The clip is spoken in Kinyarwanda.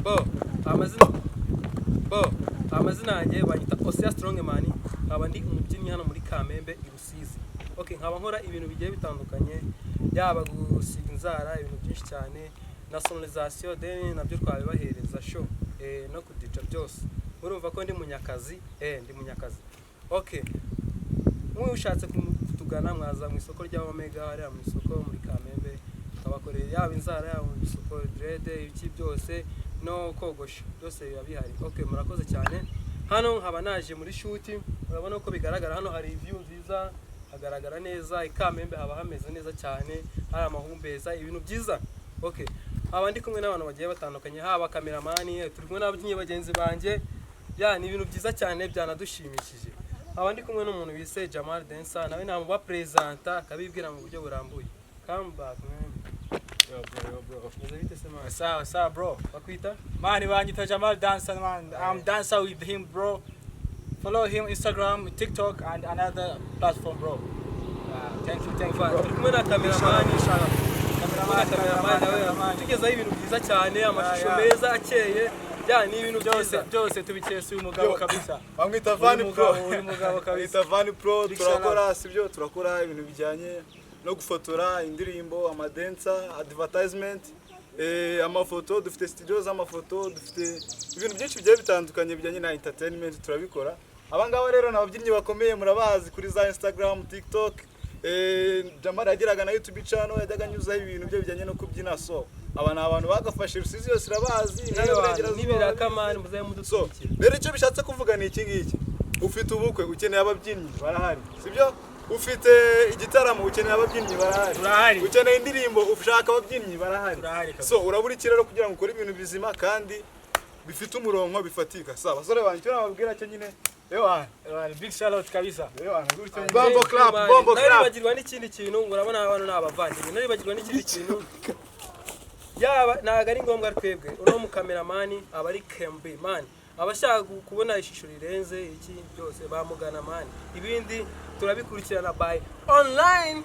Bo amazina yanjye banyita Osia Strongman, nkaba ndi umubyinnyi hano muri Kamembe i Rusizi. Okay, nkaba nkora ibintu bigiye bitandukanye, yaba gusiga inzara, ibintu byinshi cyane, na sonorisation, then nabyo twabibahereza show, no kudica byose. Murumva ko ndi munyakazi, ndi munyakazi. Okay, nk'ushatse kutugana mwaza mu isoko rya Omega, hariya mu isoko muri Kamembe, tukabakorera yaba inzara, yaba ibisuko, dread, ibiki byose, no kogosha, byose biba bihari. Okay, murakoze cyane. Hano nkaba naje muri shoot. Urabona ko bigaragara, hano hari view nziza, hagaragara neza. I Kamembe haba hameze neza cyane, hari amahumbeza, ibintu byiza. Okay, haba ndi kumwe n'abantu bagiye batandukanye, haba cameraman, turi kumwe n'ababyinnyi bagenzi banjye. Ya, ni ibintu byiza cyane byanadushimishije. Nkaba ndi kumwe n'umuntu wise Jamal Densa, nawe namubapresenta akabibwira mu buryo burambuye. Come back, man. Yo bro, yo bro. Meze bite se, man? Sawa sawa, bro. Bakwita? Man, banyita Jamal Dancer, man. I'm dancer with him, bro. Follow him Instagram, TikTok and another platform, bro. Thank you, thank you, bro. Turi kumwe na cameraman. Inshallah. Kumwe na cameraman, nawe tugezaho ibintu byiza cyane, amashusho meza akeye. Ya, ni ibintu Byose byiza. byose tubikesha uyu mugabo Yo. kabisa. Bamwita Vani Uyu Pro. mugabo, uyu mugabo kabisa. Bamwita Vani Pro. Big Turakora, sibyo, turakora ibintu bijyanye no gufotora indirimbo, amadensa, advertisement, amafoto. Dufite studio z'amafoto, dufite ibintu byinshi bigiye bitandukanye bijyanye na entertainment, turabikora. Aba ngaba rero ni ababyinnyi bakomeye, murabazi kuri za Instagram, TikTok. Jamal yagiraga na YouTube channel, yajyaga anyuzaho ibintu bye bijyanye no kubyina. So aba ni abantu bagafashe Rusizi yose irabazi, intara y'Uburengerazuba N'ibiraka barabizi. Man, muzabe So mudukurikira. rero icyo bishatse kuvuga ni iki ngiki: ufite ubukwe, ukeneye ababyinnyi, barahari, sibyo? Ufite igitaramo, ukeneye ababyinnyi, barahari. Turahari. Ukeneye indirimbo, ushaka ababyinnyi, barahari. Turahari kabisa. So urabura iki rero kugira ngo ukore ibintu bizima kandi bifite umurongo, bifatika? Sa basore banjye, icyo nababwira cyo nyine, ewana. Ewana, big shout kabisa. Ewana, gutyo nyine. Bombo Bombo clap, bombo clap. Naribagirwa n'ikindi kintu, ngo urabona abantu ni abavandimwe. Naribagirwa n'ikindi kintu, yaba ntabwo ari ngombwa twebwe, uno mucameraman aba ari KMB man, abashaka kubona ishusho rirenze iki byose bamugana, man. Ibindi turabikurikirana by online.